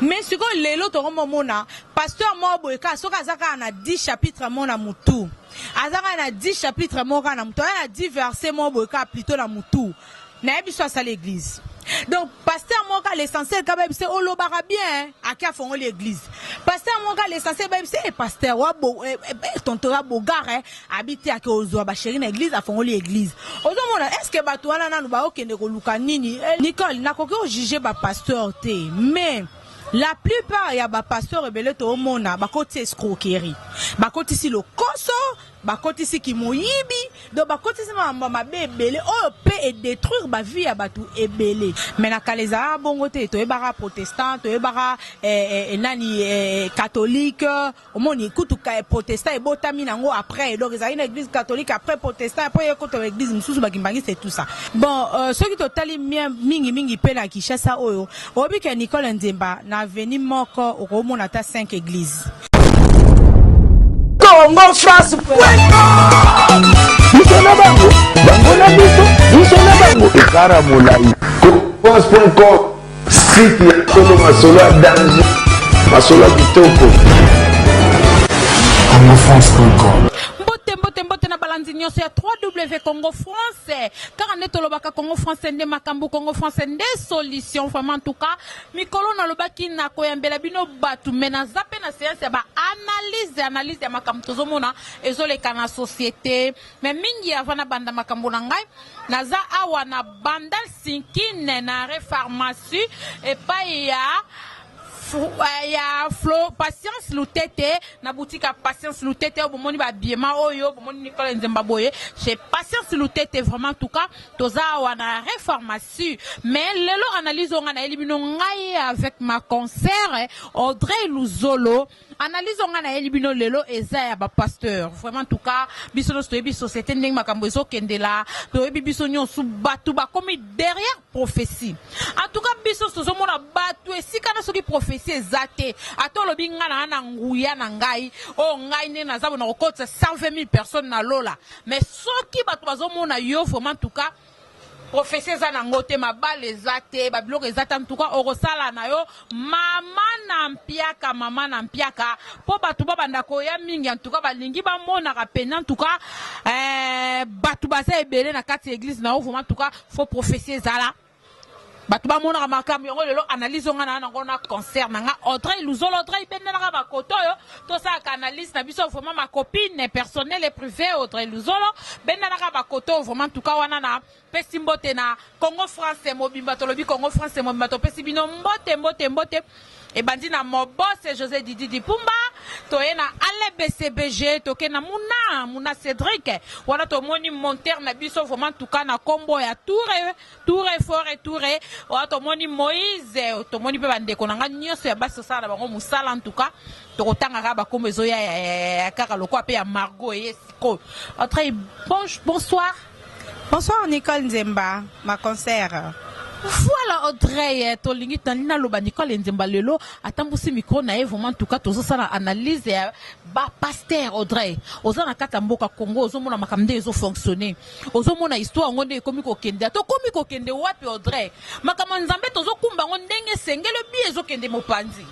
Mais sikoyo lelo tokomomona pasteur moko boye kaka soki aza kaka na 10 chapitre moko na mutu, aza kaka na 10 chapitre moko kaka na mutu, aza na 10 verset moko boye kaka plutôt na mutu, nayebi so asali église. Donc pasteur moko kaka, l'essentiel kaka bayebisa olobaka bien, ake afongoli église. Pasteur moko kaka, l'essentiel bayebisa e pasteur wa bo, eh, eh, tonton ya bogar, eh, abi te ake ozwa bachéri na église, afongoli église. Ozomona, est ce que bato wana nanu baokende koluka nini? Eh, Nicole, nakoki ojuge bapasteur te, mais la plupart ya bapasteur ebele toomona bakotisi escroquerie, bakotisi lokoso, bakotisi kimoyibi, donc bakotisi makambo ya mabe ebele oyo mpe edétruire bavie ya bato ebele. Mais na kala ezalaka bongo te. Toyebaka protestant, toyebaka nani, catholique. Omoni kutu protestant ebotami nango après. Donc ezalaki na église catholique, après protestant, après ekota église mosusu bakimbangi, c'est tout ça. Bon, soki totali mingimingi mpe na Kinshasa oyo, oyebi ke Nicole Nzemba, na avenue moko okomona ata 5 église. Congo France. Biso na bango, bango na biso, biso na bango, ekara molai. France.com, site ya solo, masolo ya danger, masolo ya kitoko. congofrance.com. Mbote, mbote, mbote na balandi nyonso ya 3W Congo France. Kaka nde tolobaka, Congo France nde makambo, Congo France nde solution. Vraiment, en tout cas, mikolo nalobaki na koyambela bino bato, me naza mpe na séance ya baanalyse, analyse ya makambo tozomona ezoleka na société. Mais mingi, avant nabanda makambo na ngai, naza awa na Bandal Sinkine, na arrêt pharmacie, epai ya ya Flo Patience Lutete, na boutique ya Patience Lutete oyo bomoni babiema oyo bomoni Nicole Nzemba boye chez Patience Lutete. Vraiment, en tout cas, toza awa na repharmacie. Mais lelo analyse oyo ngai nayeli bino, ngai avec ma consœur Audrey Luzolo, analyse oyo ngai nayeli bino lelo eza ya bapasteur. Vraiment, en tout cas, biso nyonso toyebi société ndenge makambo ezokendela. Toyebi biso nyonso bato bakomi derrière prophétie. En tout cas, biso tozomona bato esika na soki prophétie eza te, ata olobi ngai na na nguya na ngai oyo, ngai nde naza bona kokotisa 120 000 personnes na lola, mais soki bato bazomona yo, vraiment, en tout cas, prophétie eza nango te, mabala eza te, babiloko eza te, en tout cas okosala na yo mama na mpiaka, mama na mpiaka, mpo bato babanda koya mingi. En tout cas balingi bamonaka pena, en tout cas, bato baza ebele na kati ya église na yo. Vraiment, en tout cas, faut prophétie ezala, bato bamonaka makambo yango. Lelo analyse oyo nga na nango na consœur na nga Audrey Luzolo. Audrey, bendelaka bakoto oyo tosalaka analyse na biso. Vraiment, ma copine personnelle et privée Audrey Luzolo, bendelaka bakoto oyo. Vraiment, tuka wana na pesi mbote na Congo France mobimba. Tolobi Congo France mobimba, topesi bino mbote, mbote, mbote. Ebandi na mobose José Didi Dipumba, toye na ale BCBG, toke na Muna Muna Cédric wana, tomoni monteur na biso, vraiment tuka na nkombo ya Toure, Toure Fore Toure wana, tomoni Moïse, tomoni mpe bandeko na ngai nyonso ya basi tosala na bango mosala. En tout cas tokotanga kaka bakombo ezoya ya kaka lokola mpe ya Margot eye sikoyo. Audrey, bon, bonsoir. Bonsoir Nicole Nzemba, ma consœur. Voilà, Audrey, tolingi tandi naloba Nicole Nzemba lelo atambusi micro na ye. Vraiment, en tout cas, tozosala analyse ya bapasteur. Audrey, oza na kati ya mboka Congo, ozomona makambo nde ezofonctionne, ozomona histoire yango nde ekomi kokende, tokomi kokende wapi? Audrey, makambo ya Nzambe tozokumba yango ndenge esengeli bi ezokende mopanzi?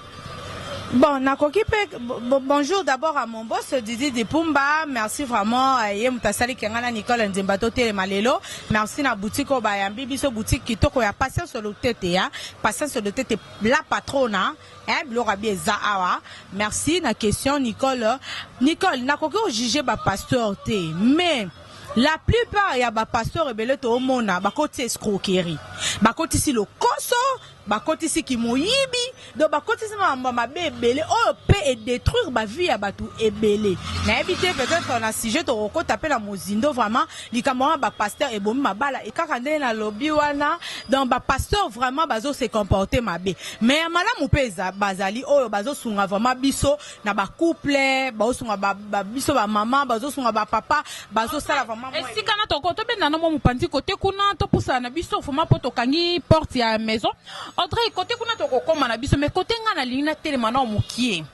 Bon, nakoki pe bonjour d'abord à mon boss Didi Dipumba. Merci vraiment, ye moto asaliki nga na Nicole Nzemba totelema lelo. Merci na boutique oyo bayambi biso, boutique kitoko ya Patience Lutete, ya Patience Lutete la patrona, hein, biloko abi eza awa. Merci na question, Nicole. Nicole, nakoki ojuge bapasteur te, mais la plupart ya bapasteur ebele toomona bakotisi escroquerie, bakotisi lokoso, bakotisi kimoyibi, donc bakotisi makambo ya mabe ebele oyo mpe edétruire bavie ya bato ebele. Nayebi te, peut-être na sujet tokokota mpe na mozindo. Vraiment, likambo wana bapasteur ebomi mabala ekaka ndenge nalobi wana. Donc bapasteur vraiment bazose comporter mabe, mais ya malamu mpe bazali oyo bazosunga vraiment biso na bacouple, bazosunga biso bamama, bazosunga bapapa, bazosala vraiment Esika na toko tobenda na mwa mopanzi kote kuna, topusana na biso vraiment mpo tokangi porte ya maison. Audrey, kote kuna tokokóma na biso, mais kote ngai nalingi natelema na mokie.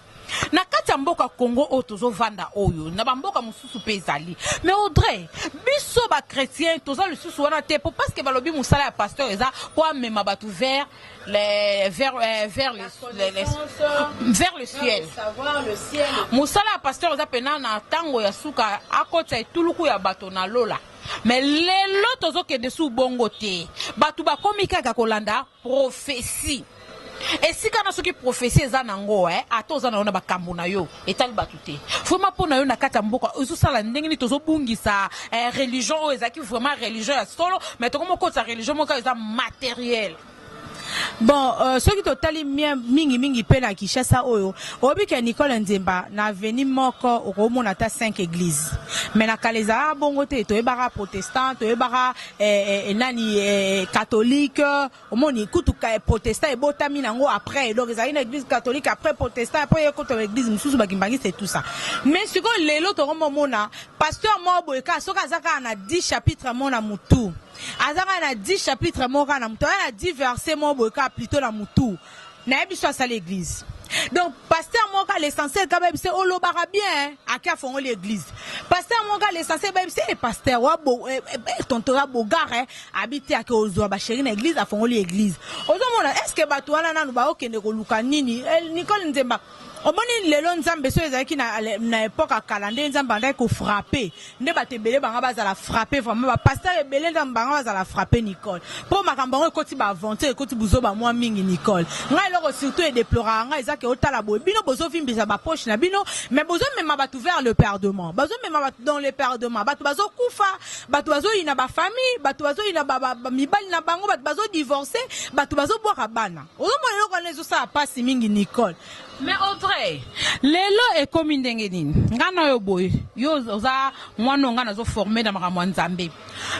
Na kati ya mboka Congo oyo tozovanda oyo, na bamboka mosusu mpe ezali. Mais Audrey, biso ba chrétiens toza lisusu wana te po parce que balobi mosala ya pasteur eza po amema bato vers les, vers, euh, vers, le, les, les, vers le ciel. Mosala ya pasteur eza pena na tango ya suka akotisa etuluku ya bato na lola. Mais lelo tozokende su bongo te. Bato bakomi kaka kolanda prophetie. Esika na soki prophetie eza nango eh, ata oza na yo na bakambo na yo etali bato te. Vraiment mpo na yo na kati ya mboka ezosala ndenge nini tozobungisa eh, religion oyo ezalaki vraiment religion ya solo, mais tokomi okotisa religion moko eza materiel. Bon, soki totali mingi mingi mpe na Kinshasa oyo, oyebi ke Nicole Nzemba na avenue moko okomona ata 5 églises. Mais na kala ezalaka bongo te, toyebaka protestant, toyebaka nani catholique, omoni kutu protestant ebotami nango après, donc ezalaki na église catholique après protestant, après ekota église mosusu bakimbangi, c'est tout ça. Mais sikoyo lelo tokomomona pasteur moko boye kaka soki aza kaka na 10 chapitre moko na mutu, aza kaka na 10 chapitre moko kaka na mutu, aza na 10 verset moko boye kaka plutôt na mutu, nayebi so asali église. Donc pasteur moko kaka, l'essentiel kaka bayebi se olobaka bien, ake afongoli église. Pasteur moko kaka, l'essentiel bayebi se pasteur wa bo tonton ya bogare abi te, ake ozwa bachéri na église, afongoli église. Ozomona, est ce que bato wana nanu baokende koluka nini? Nicole Nzemba, omoni lelo Nzambe so ezalaki na époque ya kala nde Nzambe andaki kofrapper nde bato ebele banga bazala frappe, vraiment bapasteur ebele nzambe banga bazala frappe, Nicole, mpo makambo yango ekoti baaventure, ekoti buzoba mwa mingi. Nicole, ngai eloko surtout edéploraka ngai eza ke otala boye, bino bozovimbisa bapoche na bino, mais bozomema bato vers le perdement, bazomema bato dans le perdement. Bato bazokufa, bato bazoyina bafamille, bato bazoyina mibali na bango, bato bazodivorce, bato bazobwaka bana. Ozomona eloko wana ezosala mpasi mingi, Nicole. Mais Audrey, lelo ekomi ndenge nini? Ngai na yo boye, yo oza mwana oyo ngai nazoforme na makambo ya Nzambe,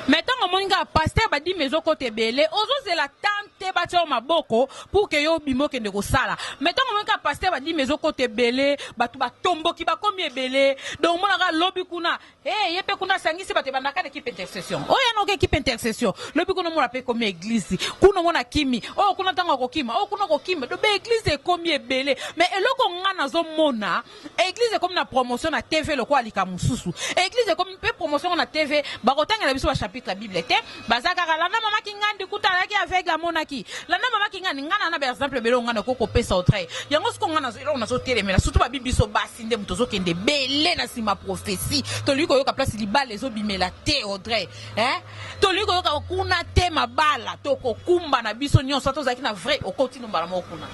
mais ntango omoni ngai pasteur, badimi ezokota ebele, ozozela tan te batia yo maboko pour que yo obima okende kosala. Mais ntango omoni kaka pasteur, badimi ezokota ebele, bato batomboki, bakomi ebele, donc omonaka lobi kuna ye mpe kuna asangisi bato, ebandaka na équipe intercession oyo yana oka équipe intercession, lobi kuna omona mpe ekomi église, kuna omona kimi oyo kuna, ntango akokima oyo kuna akokima do baéglise ekomi ebele. Mais eloko nga nazomona, église ekomi na promotion na TV lokola lika mosusu. Église ekomi mpe promotion na TV, bakotangela biso bachapitre ya Bible te, baza kaka landa mama Kingandi, kuta azalaki aveugle amonaki, landa mama Kingandi. Nga na baexemple ebele oyo nga nakoki kopesa Audrey. Yango siko nga eloko nazotelemela, surtout babi biso basi nde moto ozokende ebele na nsima prophétie. Tolingi koyoka place libala ezobimela te, Audrey, hein? Tolingi koyoka kuna te mabala tokokumba na biso nyonso, ata ozalaki na vrai okoti no mbala moko kuna.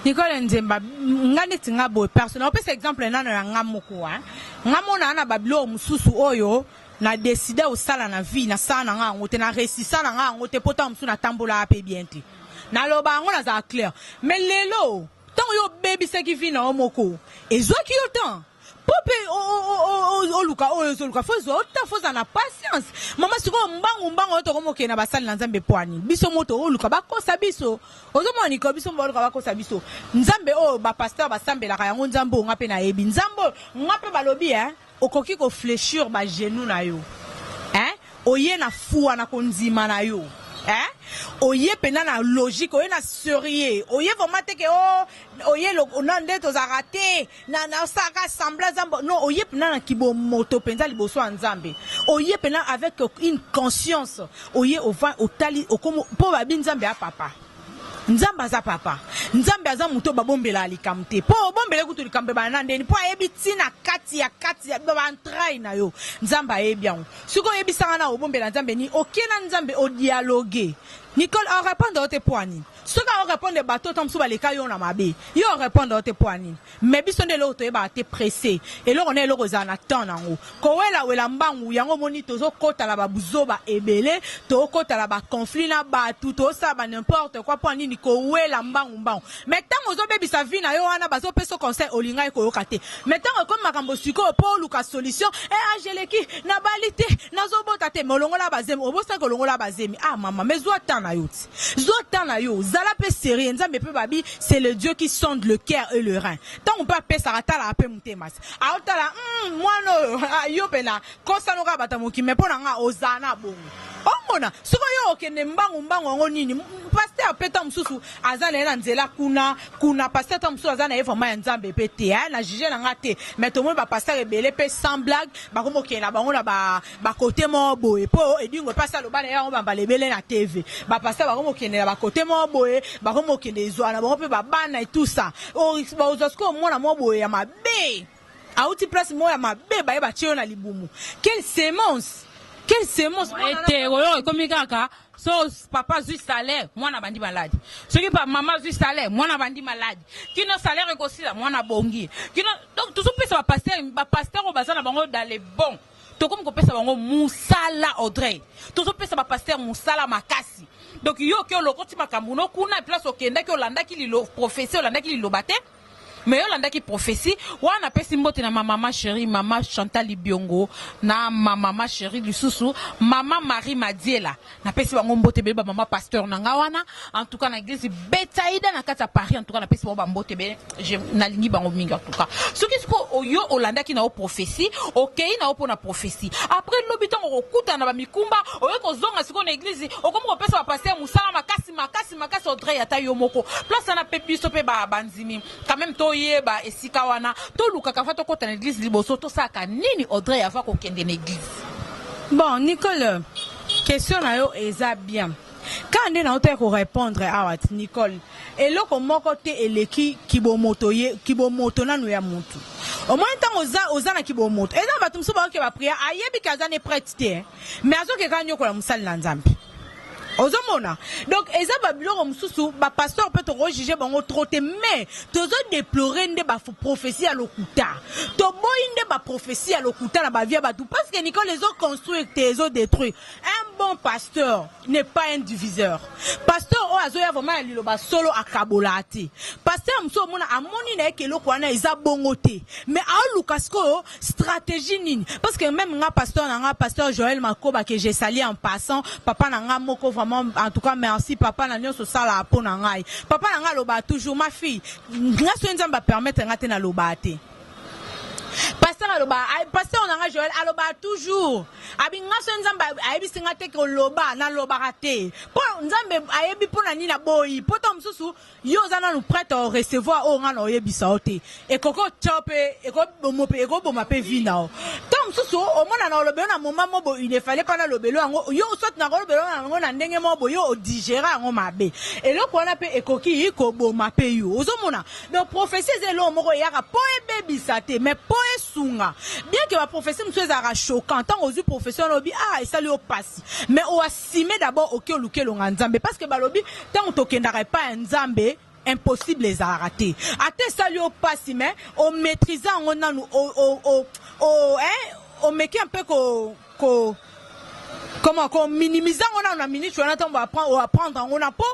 Nicole Nzemba, nga neti nga boye personnel, opesa exemple nano ya nga moko, hein. Nga mona na babiloko mosusu oyo na décide osala na vie, nasala na nga yango te, na resisa na nga yango te, mpo ntango mosusu natambolaka mpe bien te. Naloba yango, nazala clair. Mais lelo ntango yo obebisaki vie na yo moko, ezwaki yo temps mpo mpe oluka oyo ozoluka, fo ezwa ota, fo ozala na patience, mama. Sikoyo mbangu mbangu oyo tokomokende na basali na Nzambe, pwani biso moto oluka bakosa biso. Ozomona Niko, biso baluka bakosa biso. Nzambe oyo bapasteur basambelaka yango, Nzambe oyo nga mpe nayebi, Nzambe oyo nga mpe balobi, okoki kofléchir bagenou na yo, hein? Oye na foi na kondima na yo, hein? Oye mpenza na logique, oye na sérieux, oye vraiment te ke oye na nde tozalaka te nasalaka semblant Nzambe. Non, oye mpenza na kibomoto mpenza liboso ya Nzambe, oye mpenza avec une conscience, oye ova otali mpo babi Nzambe ya papa. Nzambe aza papa, Nzambe aza moto oyo babombelaka likambo te, mpo obombele kutu likambo ebana na ndeni, mpo ayebi ntina kati ya kati ya baentraille na yo. Nzambe ayebi yango. Soki oyebisanga na obombela Nzambe nini, okie na Nzambe odialogue, Nicole, arépondre yo te. Mpo anini? Soki aorépondre bato ta mosusu baleka yo na mabe, yo orépondre yo te. Mpo anini? Mais biso nde eloko toyebaka te, pressé eloko na eloko ezala na temps nango, kowelawela mbangu. Yango omoni tozokɔta na babuzoba ebele, tokɔta na baconflit na bato, tozosala ba n'importe quoi. Mpo nini? Kowela mbangu mbangu. Mais ntango ozobebisa vie na yo wana, bazopesa conseil, olingaki koyoka te. Mais ntango ekomi makambo sikoyo mpo oluka solution, e age eleki, nabali te, nazobota te, mais olongola bazemi, obosaki olongola bazemi. Ah mama, mais zwa temps na yo ti, zwa temps na yo, zala mpe sérieux. Nzambe mpe babi, c'est le Dieu qui sonde le cœur et le rein. Ntango mpe apesaka, talaka mpe motema si aotala mwana oyo, yo mpe na kosano kaka bato ya mokili. Mais mpo na nga ozala na bongo. Omona soki yo okende mbangu mbangu yango nini? Pasteur pe tango mosusu aza na ye na nzela kuna kuna, pasteur tango mosusu aza na ye vraiment ya Nzambe pe te hein, na juger na nga te, mais tomoni ba pasteur ebele pe sans blague bakomi kokende na bango na ba ba cote moko boye, po Edingwe pe asi aloba na ye yango ba mbala ebele na TV, ba pasteur bakomi kokende na ba cote moko boye, bakomi kokende ezua na bango pe ba bana et tout ça, ozua sikoyo mwana moko boye ya mabe. Awuti place moko ya mabe baye batie yo na libumu. Quelle semence? Quelle semence? Mwana Ete oyo ekomi kaka so papa azwi salaire mwana abandi maladi, soki pa mama azwi salaire mwana abandi maladi, kino salaire ekosila mwana abongi kino. Donc tozopesa ba pasteur, ba pasteur oyo baza na bango dans les bons, tokomi kopesa bango musala. Audrey, tozopesa ba pasteur musala makasi. Donc yo oke olokoti makambo no kuna place okendaki, olandaki lilo prophetie, olandaki liloba te. Mais yo olandaki prophetie wana. Napesi mbote na ma mama cherie, mama Chantal Libiongo, na ma mama cherie lisusu, mama Marie Madiela. Napesi bango mbote ebele, ba mama pasteur na nga wana, en tout cas na église Betsaïda na kati ya Paris. En tout cas napesi bango ba mbote ebele, nalingi bango mingi. En tout cas soki siko yo olandaki na yo prophetie, okei na yo mpona prophetie, après lobi ntango okokutana na bamikumba, oye kozonga sikoyo na église, okomi kopesa ba pasteur mosala makasi makasi makasi. Audrey, ata yo moko place wana mpe biso mpe bandimi quand même toyeba esika wana tolukaka fa tokɔta na église liboso tosalaka nini, Audrey, ava kokende na église? Bon Nicole, question na yo eza bien. Kaka nde naotaki korépondre awa ti Nicole, eloko moko te eleki kibomoto, ye kibomoto nanu ya mutu. Omoni ntango oza, oza na kibomoto, eza na bato mosusu baoke baprière, ayebi ke aza ne prêtre te, mais azoke kaka nyokola mosali na Nzambe. Ozomona, donc eza babiloko mosusu, bapasteur mpe tokojuge bango trop te, mais tozodéplore nde baprophétie ya lokuta. Toboyi nde baprophétie ya lokuta na bavie ya bato, parce que Nicole, ezoconstruire te, ezodétruire. Un bon pasteur n'est pas un diviseur. Pasteur oyo azoya vraiment ya liloba solo akabola te. Pasteur mosusu omona amoni na ye ke eloko wana eza bongo te, mais aoluka sikoyo stratégie nini, parce que même nga pasteur na nga, pasteur Joël Makoba, que je salue en passant, papa na nga moko vraiment, en tout cas merci papa na nyonso osala mpo na ngai. Papa na nga aloba toujours: "Ma fille, nga soki Nzambe apermettre nga te, naloba te." Pasteur aloba, pasteur na nga Joël aloba toujours abi: "Nga soki Nzambe ayebisi nga te koloba, nalobaka te, mpo Nzambe ayebi mpo na nini aboyi, mpo ntango mosusu yo oza nanu prête à recevoir oyo nga na oyebisa yo te, ekoki otya mpe ekoboma mpe vie na yo. Ntango mosusu omona na olobelo na moment mo boye, il fallait pas nalobelo yango yo, soit nakolobelo yango na ndenge moko boye, yo odigérer yango mabe, eloko wana mpe ekoki koboma mpe yo." Ozomona, donc prophétie eza eloko moko eyaka mpo ebebisa te, mais mpo esunga. Bien que baprophétie mosusu ezalaka choquant, ntango ozwi prophétie wana, olobi: "Ah, esali yo pasi", mais oassume d'abord, oke oluki elonga Nzambe, parce que balobi ntango tokendaka epai ya Nzambe, impossible ezalaka te. Ata esali yo pasi, mais omaîtrise yango nanu, omeki un peu ko comment kominimize yango nanu na minute wana, ntango oapprendre yango na mpo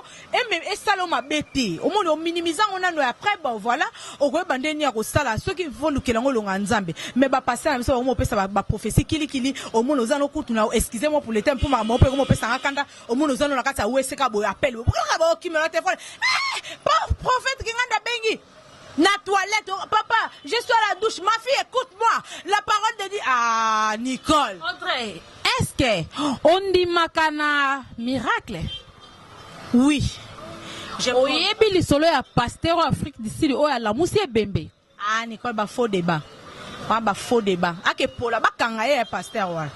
esala yo mabe te. Omoni, ominimize yango nanu, après bon voilà, okoyeba ndenge nini ya kosala soki volukela yango olonga Nzambe. Mais bapasteur na biso bango opesa baprophétie kilikili. Omoni oza no kutu na, excusez moi pour le terme, mpo makambo mpe komopesanga kanda, omoni oza no na kati ya weseka boye, appel kaka baokimela telefone: "Prophète Kinganda abengi na toilette, papa, je suis à la douche, ma fille, écoute-moi la parole de Dieu." Ah Nicole. Audrey, est-ce que ondimaka na miracle? Oui. Oyebi lisolo ya pasteur oyo Afrique du Sud oyo alamusi ebembe? Ah Nicole, bafaux débat wana, bafaux débat, akepola bakanga ye ya pasteur wana.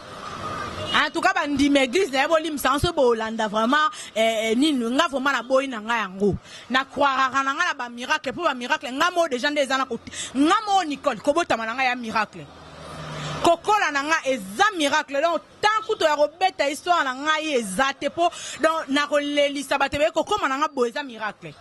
En tout cas bandima église na ye, bolimbisa so bolanda vraiment nini. Nga vraiment naboyi na ngai yango, nacroiraka na ngai na bamiracle, mpo bamiracle nga moko déjà nde eza na nga moko Nicole, kobotama na ngai ya miracle, kokola na ngai eza miracle. Donc tant kuto ya kobeta histoire na ngai eza te, mpo donc nakolelisa bato ebeye. Kokóma na ngai boye eza miracle,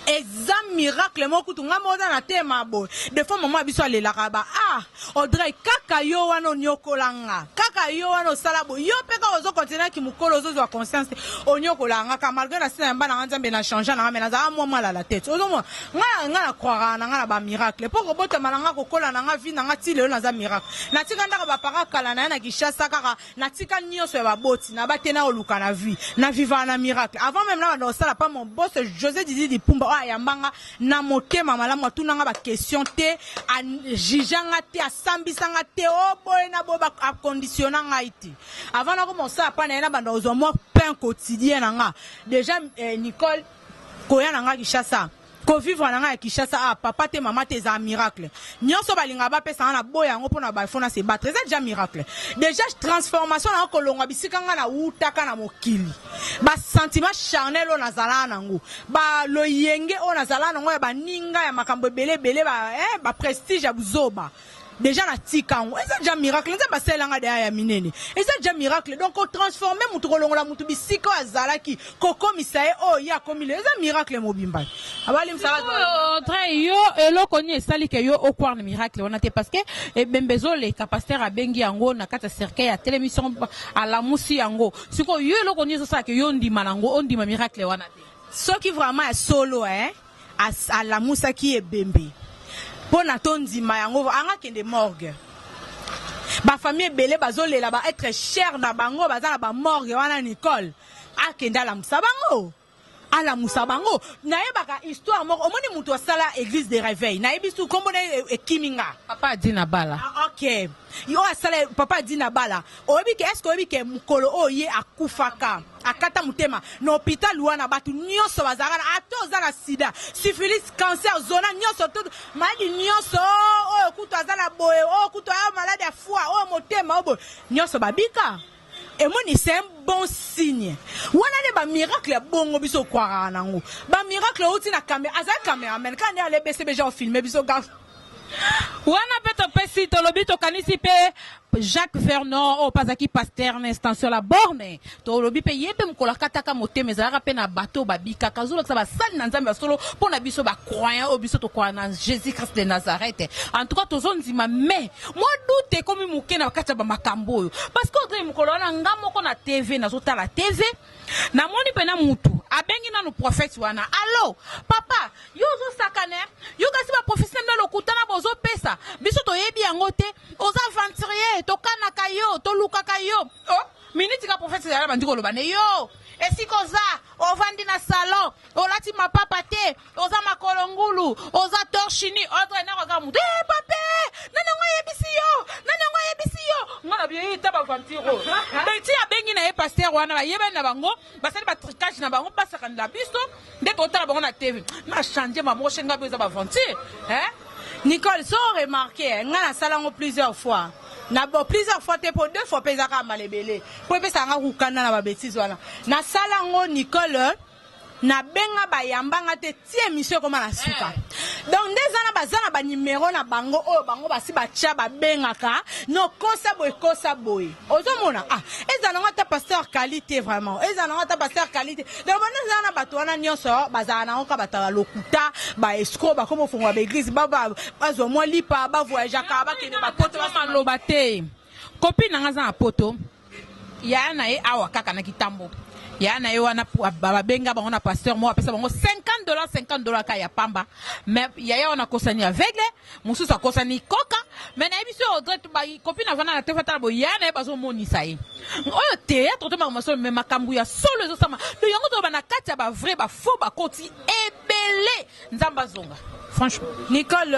eza miracle moko kutu ngai moko oza na tema boye. Des fois mama biso alelaka ba: "Ah Audrey, kaka yo wana onyokola nga, kaka yo wana osala boye, yo mpe kaka ozokontinuaki mokolo ozozwa conscience te, onyokola nga ka." Malgré na sina ya mba na nga Nzambe na change na nga, mais nazala mwa mal à la tête. Ozomona, nga nga na croiraka na nga na bamiracle, mpo kobotama na nga, kokola na nga, vie na nga ti lelo naza miracle. Natika ndaka bapara kala na ye na Kinshasa, kaka natika nyonso ya baboti na bate na oluka na vie, na vivaka na miracle. Avant même na banda kosala pa mon boss José Didi Dipumba. oyo ayamba nga na motema malamu, atuna nga ba question te, a jugea nga te, asambisa nga te, oh boye na boye, a conditionna ngai te. Avant nakoma kosala pa na ye, nabanda kozwa mwa pain quotidien na nga dejà. Nicole, koya na nga Kinshasa, kovivre na ngai ya Kinshasa, ah, papa te, mama te, ezala miracle. Nyonso balingaka bapesa nga na boya yango mpona bafo na se battre, eza déjà miracle. Déjà transformation na nga, kolongwa bisika nga nawutaka na mokili, basentiment charnel oyo nazalaka nango, baloyenge oyo nazalaka nango ya baninga, ya makambo ebele ebele, baprestige ya buzoba, déjà natika yango, eza déjà miracle. Nzambe asalelanga deya ya minene, eza déjà miracle. Donc kotransforme mutu, kolongola mutu bisika oyo azalaki, kokomisa ye oyo ye akomi lelo, eza miracle mobimba. Audrey, yo eloko nini esali ke yo ocroire na miracle wana te? Parce que ebembe ezoleka, pasteur abengi yango na kati ya cercueil, atelemisi yango, alamusi yango. Sikoyo yo, eloko nini ezosala ke yo ondima nango, ondima miracle wana te? Soki vraiment ya solo, alamusaki ebembe, mpo na tondima yango, anga kende morgue. Bafamille ebele bazolela baêtre cher na bango, baza na bamorgue wana. Nicole, akende alamusa bango, alamusa bango. Nayebaka histoire moko, omoni moto asala église de réveil, nayebi su nkombo na ye, ekimi nga. Papa Adina Bala. Ah, ok, oyo asala, papa Adina Bala. Oyebi ke, est-ce oyebi ke mokolo oyo ye akufaka, akata motema na hôpital wana, bato nyonso bazalaka na, ata oza na sida, syphilis, cancer, zona nyonso, to maladi nyonso oyo, kutu aza na boye, oyo kutu aya maladi ya foie, oyo motema, oyo boye, nyonso babika. Emoni, c'est un bon signe wana nde bamiracle ya bongo. Biso okwakaka nango bamiracle outi na caméra, azali caméraman kaka nde alebese beja ofilme biso kaka. Wana mpe topesi, tolobi, tokanisi mpe Jacques Vernon oyo mpe azalaki pasteur na extension La Borne. Tolobi mpe ye mpe mokolo akataka motema, ezalaka mpe na bato oyo babikaka. Azolakisa basali na Nzambe ya solo mpo na biso bacroyant oyo biso tocroire na Jésus Christ de Nazareth. En tout cas tozondima, mais mwa doute ekomi moke na kati ya bamakambo oyo, parce que Audrey, mokolo wana nga moko na TV, nazotala TV, namoni mpena mutu abengi nanu prophète wana: "Allo papa, yo ozosakana, yo kasi baprofesi na bino lokuta na bozopesa biso, toyebi yango te, oza aventurier, tokanaka yo, tolukaka yo." Oh, miniti ka prophète ezala bandi koloba ne yo esika oza, ovandi na salon, olati mapapa te, oza makolo ngulu, oza torse nu. Audrey, nakoka mutu e pape, nani yango ayebisi yo? Nani yango ayebisi yo? Nga na bien ta baventure oyo beti abengi na ye pasteur wana, bayebani na bango, basali batrucage na bango, basakanela biso nde totala bango na TV. Na change mamoko shenga bi eza baventure, hein? Nicole, so remarqué, nga nasala yango plusieurs fois na bo, plusieurs fois te, po deux fois mpe eza kaka mbala ebele, po epesaka nga kokanda na babêtises wana. Nasala yango, Nicole, nabenga, bayambanga te ti émission ekoma na suka. Donc nde eza na, baza na banimero na bango oyo bango basi batya, babengaka nokosa boye, kosa boye. Ozomona, ah, eza nango ata pasteur qualité, vraiment eza nango ata pasteur qualité. Donc bano eza na bato wana nyonso bazala nango ka bato ya lokuta, baescroc, bakoma ofongola baeglise, bazwa mwa lipa, bavoyageaka, bakende bapoto. Maloba te, copine na nga aza na poto, yaya na ye awa kaka na kitambo, yaya na ye wana babenga bango na pasteur moko, apesa bango 50 dollars, 50 dollars ka ya pamba. Mais yaya wana akosani aveugle, mosusu akosani koka. Mais nayebi so Audrey, copine avanda na te, fatala boye, yaya na ye bazomonisa ye oyo théâtre to makambo solo, mais makambo ya solo ezosama. Donc yango toyoba na kati ya bavrai, bafaux bakoti ebele. Nzambe azonga, franchement. Nicole,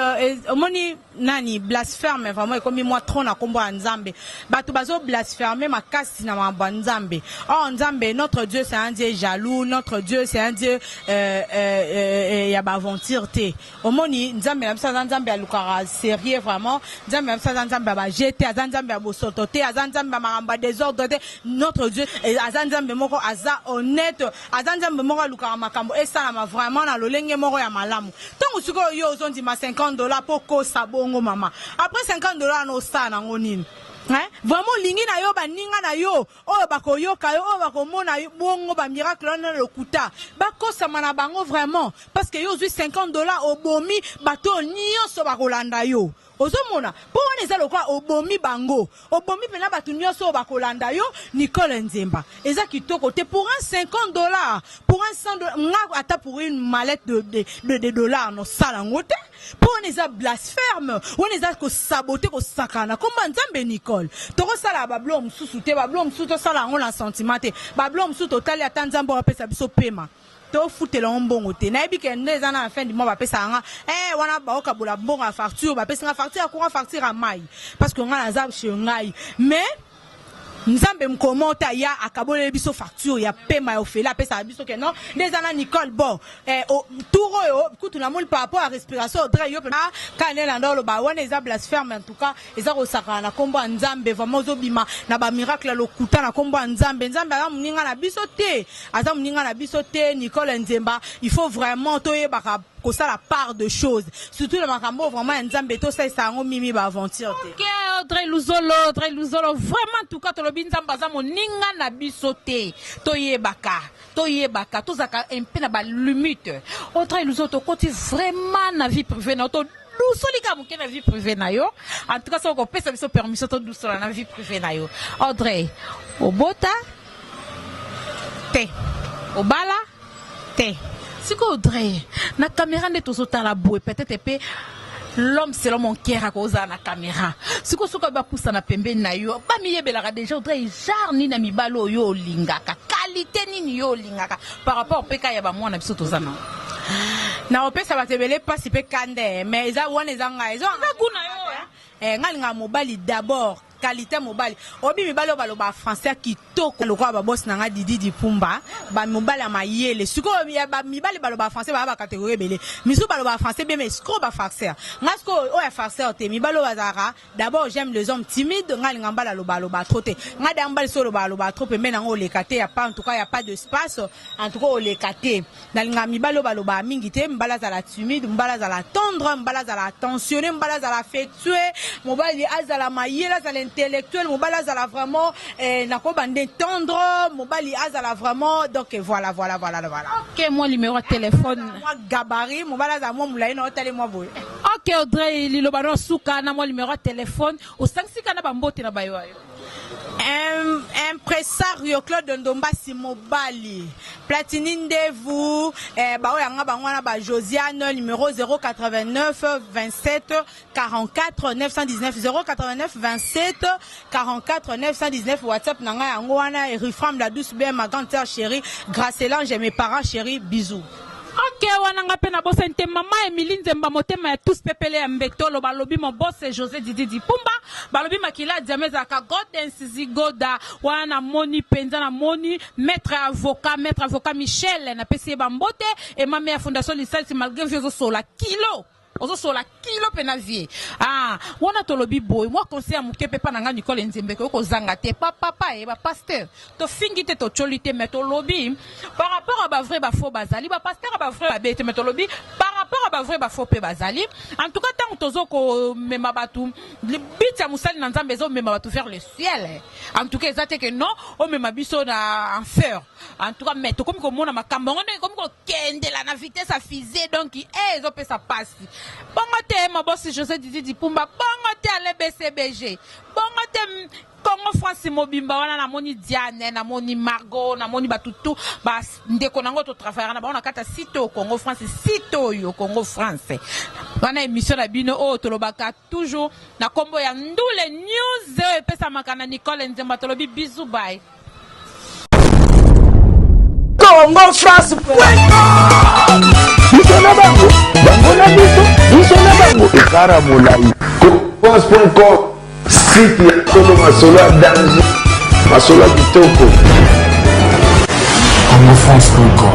omoni nani, blasphème vraiment ekomi mwa trop na nkombo ya Nzambe. Bato bazo blasphème makasi na makambo ya Nzambe. Or Nzambe, notre Dieu, c'est un Dieu jaloux, notre Dieu, c'est un Dieu ya baaventure te. Omoni, Nzambe na biso aza Nzambe alukaka sérieux. Vraiment, Nzambe na biso aza Nzambe ya baje te, aza Nzambe ya bosoto te, aza Nzambe ya makambo ya désordre te. Notre Dieu aza Nzambe moko aza honnête, aza Nzambe moko alukaka makambo esalama vraiment na lolenge moko ya malamu. Ntango sikoyo yo ozondima 50 dollar mpo kosa bongo, mama, après 50 dollar na osala nango nini, hein? Vraiment olingi na yo baninga na yo oyo bakoyoka yo, oyo bakomona yo bongo bamiracle wana na lokuta, bakosama na bango vraiment, parce que yo ozwi 50 dollar, obomi bato oyo nyonso bakolanda yo. Ozomona, mpo wana eza lokola obomi bango, obomi mpena bato nyonso oyo bakolanda yo. Nicole Nzemba, eza kitoko te. Pour un 50 dollars, pour un 100 dollars, nga ata pour une mallette de dollars nosala yango te, mpo wana eza blasphème, wana eza kosaboter, kosakana komba Nzambe. Nicole, tokosala bablo mosusu te, bablo mosusu tosala yango na sentiment te, bablo mosusu totali ata Nzambe oyo apesa biso pema. Tofutela ngo mbongo te. Nayebi ke nde eza na fin du mois bapesaka nga eh, wana baokabola mbongo ya facture, bapesi nga facture ya courant, facture ya mai, parce que nga naza chez ngai. Mais Nzambe mokolo te aya akaboleli biso facture ya pema ya ofele, apesaka biso ke non, nde eza na Nicole. Bon, eh, tour oyo kutu namoni par rapport à respiration, Audrey, yo mpe kaka nde nanda oloba wana eza blasphème. En tout cas, eza kosakana na nkombo ya Nzambe. Vraiment, ozobima na bamiracle ya lokuta na nkombo ya Nzambe. Nzambe aza moninga na biso te, aza moninga na biso te. Nicole Nzemba, il faut vraiment toyebaka kosala part de choses, surtout na makambo vraiment ya Nzambe. Tosalisa yango mimi baaventure te. Ok, Audrey Luzolo, Audrey Luzolo, vraiment, en tout cas, tolobi Nzambe aza moninga na biso te. Toyebaka, toyebaka, tozalaka mpe na balimite. Audrey Luzolo, tokoti vraiment na vie privée na yo, todusoli kaka moke na vie privée na yo. En tout cas, soki okopesa biso permission, todusola na vie privée na yo. Audrey, obota? Te. Obala? Te. Sikoyo Audrey, na caméra nde tozotala boye, peut-être mpe l'homme selon mon cœur akozala na caméra sikoyo. Soki bapusana pembeni na yo, bamiyebelaka déjà. Audrey, genre nini ya mibali oyo olingaka? Qualité nini yo olingaka par rapport mpe ka ya bamwana biso toza na? Na opesa bato ebele mpasi mpe kande, mais eza wana, eza ngai, eza kuna yo. Eh, ngai alingaka mobali d'abord qualité mobali oyebi, mibali oyo baloba français kitoko lokola babosi na nga Didi Dipumba, bamobali ya mayele. Sikoyo ya bamibali baloba français, baya bacatégorie ebele. Misusu baloba français bien, mais escroc, bafarceur. Nga sikoyo oyo ya farceur te. Mibali oyo bazalaka d'abord, j'aime les hommes timides. Nga alinga mbala aloba aloba trop te. Nga da mbali so oloba aloba trop pembeni nango, oleka te. Ya pas, en tout cas, ya pas d'espace, en tout cas oleka te. Nalinga mibali oyo balobaka mingi te. Mobali azala timide, mobali azala tendre, mobali azala attentionné, mobali azala affectueux, mobali azala mayele, azala intellectuel, mobali azala vraiment, eh, nakoba nde tendre, mobali azala vraiment. Donc voilà, voilà, voilà, voilà. Ok, mwa numéro ya téléphone. Mwa gabarit, mobali azala mwa molai na otali mwa boye. Ok, Audrey, liloba no suka na mwa numéro ya téléphone, osangisika na bambote na bayo ayo. Impresario Claude Ndombasi, mobali Platini Ndevu, eh, baoyo yanga bango wana ba Josiane, numéro 089 27 44 919, 089 27 44 919, WhatsApp na ngai yango wana. Rifram la douce bien, ma grande sœur chérie Gracelange, mes parents chéris, bisous. Ok, wana nga mpe nabosani te mama Emili Nzemba, motema ya tous pepele ya mbetolo. Balobi mobose José Didi Dipumba, balobi makila ya diama ezalaka Godens Zigoda. Wana namoni mpenza, namoni maître avocat, maître avocat Michel, napesi ye bambote. Emame ya Fondation Lisalisi, malgré vie ozosola kilo, ozosola kilo mpe na vie. Ah, wana tolobi boye, mwa conseil ya moke mpe mpa na ngai Nicole Nzembe koki kozanga te. Papapa ye bapasteur, tofingi te, totyoli te, mais tolobi par rapport à bavrai bafaux bazali. Bapasteur ya bavrai babe te, mais tolobi par rapport à bavrai bafaux mpe bazali. En tout cas, ntango tozo komema bato, biti ya mosali na Nzambe ezomema bato vers le ciel. En tout cas, eza te ke non, omema biso na enfer. En tout cas, mais tokomi komona makambo yango ndenge ekomi kokendela na vitesse ya fusée. Donc e ezopesa pasi bongo te. Mabosi José Didi Dipumba, bongo te. Ale BCBG, bongo te. Congo France mobimba wana, namoni Diane, namoni Margot, namoni bato tu, bandeko nango totravaillaka na bango na kati ya site oyo Congo France, site oyo Congo France. Wana émission na bino oyo tolobaka toujours na nkombo ya Ndule News, oyo epesamaka na Nicole Nzemba. Tolobi bisous, bye. Congo France. Biso na bango, bango na biso, biso na bango, ekara molai. France.com, site ya solo, masolo ya danger, masolo ya kitoko. congofrance.com.